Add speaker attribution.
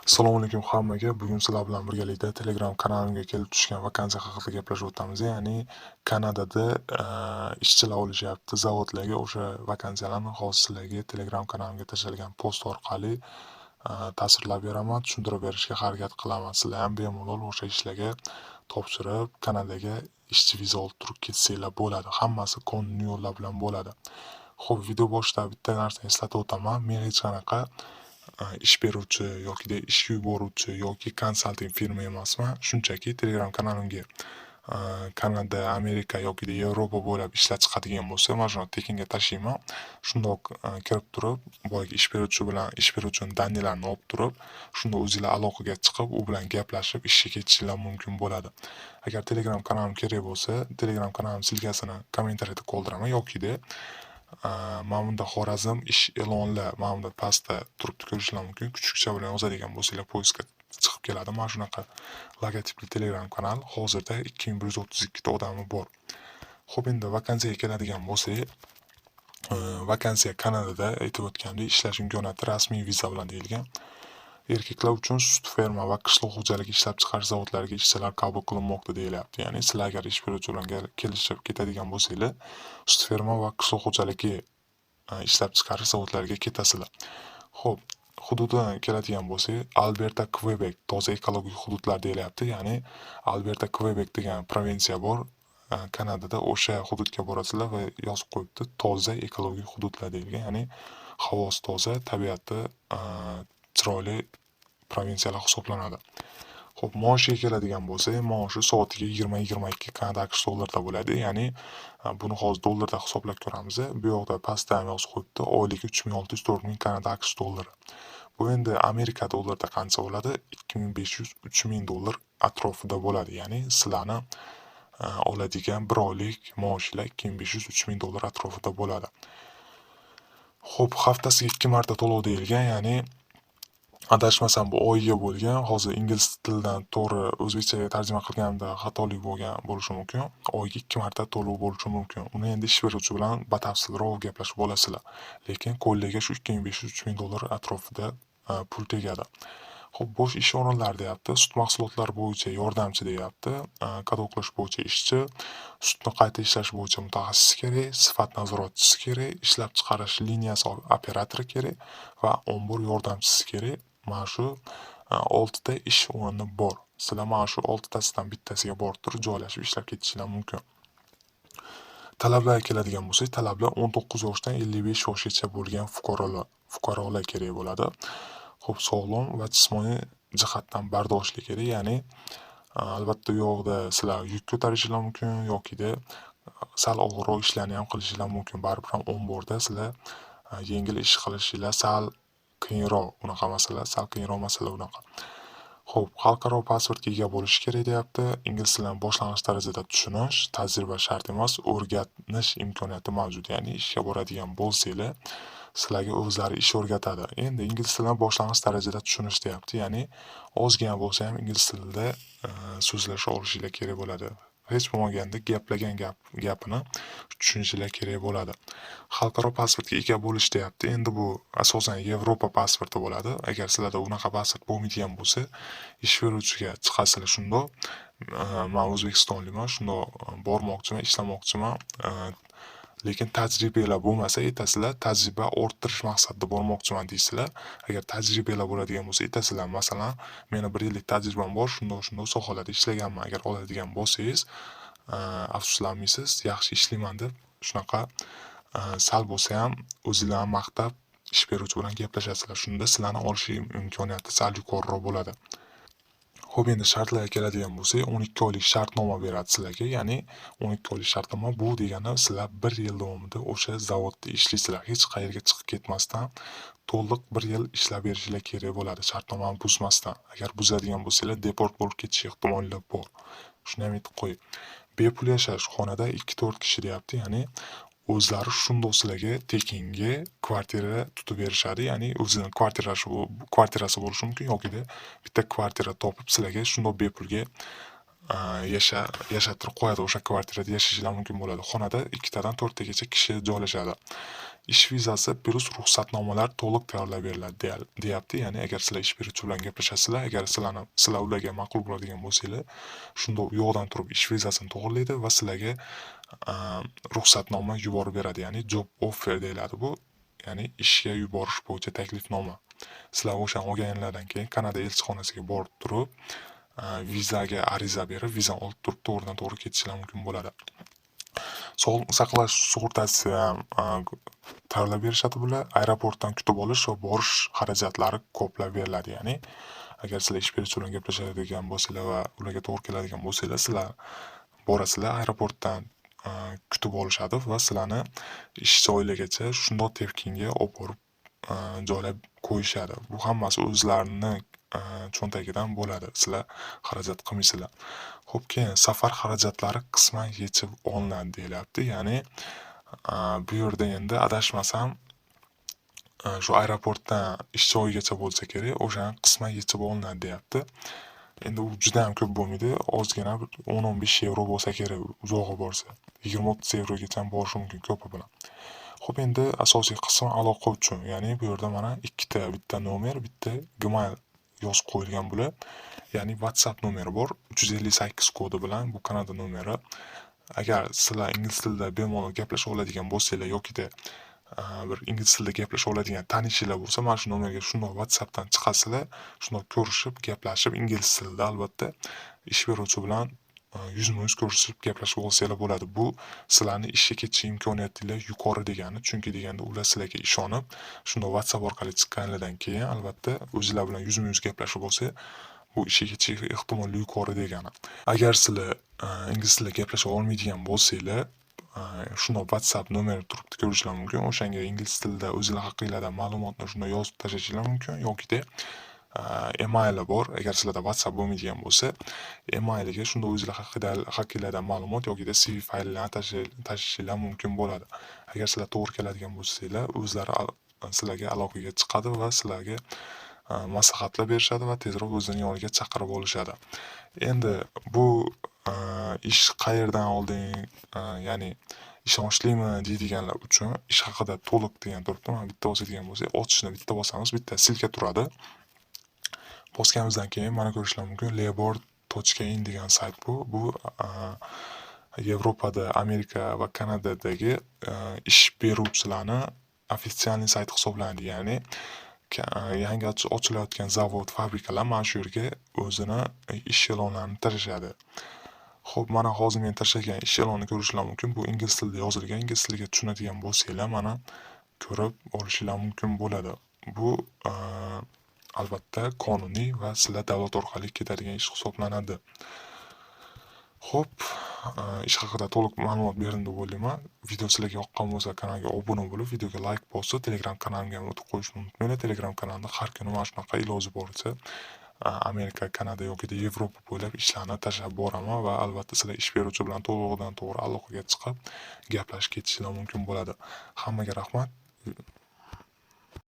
Speaker 1: Assalomu alaykum hammaga. Bugun sizlar bilan birgalikda Telegram kanalimga kelib tushgan vakansiya haqida gaplashib o'tamiz. Ya'ni Kanadada ishchilar olishyapti zavodlarga. O'sha vakansiyalarni hozir sizlarga Telegram kanalimga tashalgan post orqali tasvirlab beraman, tushuntirib berishga harakat qilaman. Sizlar ham bemalol o'sha ishlarga topshirib, Kanadaga ishchi viza olib turib ketsanglar bo'ladi. Hammasi qonuniy yo'llar bilan bo'ladi. Xo'p, video boshida bitta narsani eslatib o'taman. Men hech qanaqa ish beruvchi yoki ishga yuboruvchi yoki konsalting firma emasman. Shunchaki Telegram kanalimga Kanada, Amerika yoki Yevropa bo'ylab ishlar chiqadigan bo'lsa, mana shuni tekinga tashlayman. Shundoq kirib turib, boyagi ish beruvchi bilan ish beruvchining данные larini olib turib, shunda o'zinglar aloqaga chiqib, u bilan gaplashib ishga ketishinglar mumkin bo'ladi. Agar Telegram kanalim kerak bo'lsa, Telegram kanalim ссылка sini kommentariyada qoldiraman yokida mana bunda Xorazm ish e'lonlar mana bunda pastda turibdi, ko'rishinglar mumkin. Kuchukcha bilan yozadigan bo'lsanglar, поиск ga chiqib keladi. Mana shunaqa logotipli Telegram kanal hozirda 2132 ta odami bor. Xo'p, endi vakansiyaga keladigan bo'lsak, vakansiya Kanadada, aytib o'tganimdek, ishlash imkoniyati rasmiy viza bilan deyilgan. Erkaklar uchun sut ferma va qishloq xo'jaligi ishlab chiqarish zavodlariga ishchilar qabul qilinmoqda deyilyapti. Ya'ni sizlar agar ish beruvchi bilan kelishib ketadigan bo'lsanglar, sut ferma va qishloq xo'jaligi ishlab chiqarish zavodlariga ketasizlar. Xo'p, hududidan keladigan bo'lsak, Alberta, Kvebek toza ekologik hududlar deyilyapti. Ya'ni Alberta, Kvebek degan provinsiya bor. Kanadada o'sha hududga borasizlar va yozib qo'yibdi, toza ekologik hududlar deyilgan. Ya'ni havosi toza, tabiati chiroyli provinsiyalar hisoblanadi. Xo'p, maoshiga keladigan bo'lsak, maoshi soatiga 20-22 Kanada AQSh dollarida bo'ladi. Ya'ni buni hozir dollarda hisoblab ko'ramiz. Bu yoqda pastda ham yozib qo'yibdi, oyligi 3600-4000 Kanada AQSh dollari. Bu endi Amerika dollarida qancha bo'ladi? 2500-3000 dollar atrofida bo'ladi. Ya'ni sizlarni oladigan bir oylik maoshinglar 2500-3000 dollar atrofida bo'ladi. Xo'p, haftasiga 2 marta to'lov deyilgan, ya'ni adashmasam bu oyiga bo'lgan. Hozir ingliz tilidan to'g'ri o'zbekchaga tarjima qilganimda xatolik bo'lgan bo'lishi mumkin. Oyiga 2 marta to'lov bo'lishi mumkin. Uni endi ish beruvchi bilan batafsilroq gaplashib olasizlar. Lekin qo'llarga shu 2500-3000 dollar atrofida pul tegadi. Xo'p, bo'sh ish o'rinlari deyapti. Sut mahsulotlari bo'yicha yordamchi deyapti. Qadoqlash bo'yicha ishchi, sutni qayta ishlash bo'yicha mutaxassis kerak, sifat nazoratchisi kerak, ishlab chiqarish liniyasi operatori kerak va ombor yordamchisi kerak. Mana shu 6 ta ish o'rni bor. Sizlar mana shu 6 tasidan bittasiga borib turib joylashib ishlab ketishinglar mumkin. Talablarga keladigan bo'lsak, talablar 19 yoshdan 55 yoshgacha bo'lgan fuqarolar kerak bo'ladi. Xo'p, sog'lom va jismoniy jihatdan bardoshli kerak. Ya'ni albatta u yoqda sizlar yuk ko'tarishinglar mumkin yokida sal og'irroq ishlarni ham qilishinglar mumkin. Baribir ham omborda sizlar yengil ish qilishinglar sal qiyinroq, unaqa masala, sal qiyinroq masala unaqa. Xo'p, xalqaro pasportga ega bo'lish kerak deyapti. Ingliz tilini boshlang'ich darajada tushunish, tajriba shart emas, o'rganish imkoniyati mavjud. Ya'ni ishga boradigan bo'lsanglar, sizlarga o'zlari ish o'rgatadi. Endi ingliz tilini boshlang'ich darajada tushunish deyapti. Ya'ni ozgina bo'lsa ham ingliz tilida so'zlasha olishinglar kerak bo'ladi. Hech bo'lmaganda gaplagan gapini tushunishinglar kerak bo'ladi. Xalqaro pasportga ega bo'lish deyapti. Endi bu asosan Yevropa pasporti bo'ladi. Agar sizlarda unaqa pasport bo'lmaydigan bo'lsa, ish beruvchiga chiqasizlar shundoq. Men o'zbekistonlikman, shundoq bormoqchiman, ishlamoqchiman. Lekin tajribalar bo'lmasa aytasizlar, tajriba orttirish maqsadida bormoqchiman deysizlar. Agar tajribalar bo'ladigan bo'lsa aytasizlar, masalan, meni 1 yillik tajribam bor, shundoq shundoq sohalarda ishlaganman. Agar oladigan bo'lsangiz, afsuslanmaysiz, yaxshi ishlayman deb shunaqa sal bo'lsa ham o'zinglarni maqtab ish beruvchi bilan gaplashasizlar. Shunda sizlarni olish imkoniyati sal yuqoriroq bo'ladi. Xo'p, endi shartlarga keladigan bo'lsak, 12 oylik shartnoma beradi sizlarga. Ya'ni 12 oylik shartnoma bu degani sizlar 1 yil davomida o'sha zavodda ishlaysizlar. Hech qayerga chiqib ketmasdan to'liq 1 yil ishlab berishinglar kerak bo'ladi, shartnomani buzmasdan. Agar buzadigan bo'lsanglar, deport bo'lib ketish ehtimoli bor. Shuni ham aytib qo'ying. Bepul yashash xonada 2-4 kishi deyapti. Ya'ni o'zlari shundoq sizlarga tekinga kvartira tutib berishadi. Ya'ni o'zining kvartirasi bo'lishi mumkin yokida bitta kvartira topib sizlarga shundoq bepulga yashattirib qo'yadi, o'sha kvartirada yashashinglar mumkin bo'ladi. Xonada 2 tadan 4 tagacha kishi joylashadi. Ish vizasi plus ruxsatnomalar to'liq tayyorlab beriladi deyapti. Ya'ni agar sizlar ish beruvchi bilan gaplashasizlar, agar sizlar ularga ma'qul bo'ladigan bo'lsanglar, shunda u yoqdan turib ish vizasini to'g'rilaydi va sizlarga ruxsatnoma yuborib beradi. Ya'ni job offer deyiladi bu. Ya'ni ishga yuborish bo'yicha taklifnoma. Sizlar o'shani olganinglardan keyin Kanada elchixonasiga borib turib, vizaga ariza berib, vizani olib turib to'g'ridan to'g'ri ketishlar mumkin bo'ladi. Sog'liqni saqlash sug'urtasi ham tayyorlab berishadi bular. Aeroportdan kutib olish va borish xarajatlari ko'plab beriladi. Ya'ni agar sizlar ish beruvchi bilan gaplashadigan bo'lsanglar va ularga to'g'ri keladigan bo'lsanglar, sizlar borasizlar, aeroportdan kutib olishadi va sizlarni ish joylarigacha shundoq tepkinga olib borib joylab qo'yishadi. Bu hammasi o'zlarini cho'ntagidan bo'ladi. Sizlar xarajat qilmaysizlar. Xo'p, keyin safar xarajatlari qisman yechib olinadi deyilyapti. Ya'ni bu yerda endi adashmasam shu aeroportdan ish joyigacha bo'lsa kerak, o'shani qisman yechib olinadi deyapti. Endi u juda ham ko'p bo'lmaydi, ozgina bir 10-15 yevro bo'lsa kerak uzog'i borsa. 20-30 yevrogacha ham borishi mumkin ko'pi bilan. Xo'p, endi asosiy qismi aloqa uchun, ya'ni bu yerda mana ikkita, bitta nomer, bitta Gmail yozib qo'yilgan bular. Ya'ni WhatsApp nomeri bor, 358 kodi bilan, bu Kanada nomeri. Agar sizlar ingliz tilida bemalol gaplasha oladigan bo'lsanglar yokida bir ingliz tilida gaplasha oladigan tanishinglar bo'lsa, mana shu nomerga shundoq WhatsAppdan chiqasizlar, shundoq ko'rishib, gaplashib ingliz tilida albatta ish beruvchi bilan yuzma-yuz ko'rishib gaplashib olsanglar bo'ladi. Bu sizlarni ishga ketish imkoniyatinglar yuqori degani, chunki deganda ular sizlarga ishonib, shundoq WhatsApp orqali chiqqanlardan keyin albatta o'zinglar bilan yuzma-yuz gaplashib olsa, bu ishga ketish ehtimoli yuqori degani. Agar sizlar ingliz tilida gaplasha olmaydigan bo'lsanglar, shundoq WhatsApp nomeri turibdi, ko'rishlar mumkin. O'shanga ingliz tilida o'zinglar haqingizda ma'lumotni shunday yozib tashlashinglar mumkin yokida emaili bor. Agar sizlarda WhatsApp bo'lmaydigan bo'lsa, emailiga shunda o'zinglar haqingizda ma'lumot yokida CV fayllarini tashlashinglar mumkin bo'ladi. Agar sizlar to'g'ri keladigan bo'lsanglar, o'zlari sizlarga aloqaga chiqadi va sizlarga maslahatlar berishadi va tezroq o'zining yoniga chaqirib olishadi. Endi bu ish qayerdan olding, ya'ni ishonchlimi deydiganlar uchun ish haqida to'liq degan turibdi. Mana bitta bosadigan bo'lsak, ochishni bitta bosamiz, bitta silka turadi. Bosganimizdan keyin mana ko'rishlar mumkin, labor.in degan sayt bu. Bu Yevropada, Amerika va Kanadadagi ish beruvchilarni ofitsialniy sayti hisoblanadi. Ya'ni yangi ochilayotgan zavod, fabrikalar mana shu yerga o'zini ish e'lonlarini tashlashadi. Xo'p, mana hozir men tashlagan ish e'lonini ko'rishlar mumkin. Bu ingliz tilida yozilgan, ingliz tiliga tushunadigan bo'lsanglar, mana ko'rib olishinglar mumkin bo'ladi. Bu albatta qonuniy va sizlar davlat orqali ketadigan ish hisoblanadi. Xo'p, ish haqida to'liq ma'lumot berdim deb o'ylayman. Video sizlarga yoqqan bo'lsa, kanalga obuna bo'lib, videoga like bosib, Telegram kanalimga ham o'tib qo'yishni unutmanglar. Telegram kanalimda har kuni mana shunaqa iloji boricha Amerika, Kanada yoki Yevropa bo'ylab ishlarni tashlab boraman va albatta sizlar ish beruvchi bilan to'g'ridan to'g'ri aloqaga chiqib gaplashib ketishinglar mumkin bo'ladi. Hammaga rahmat.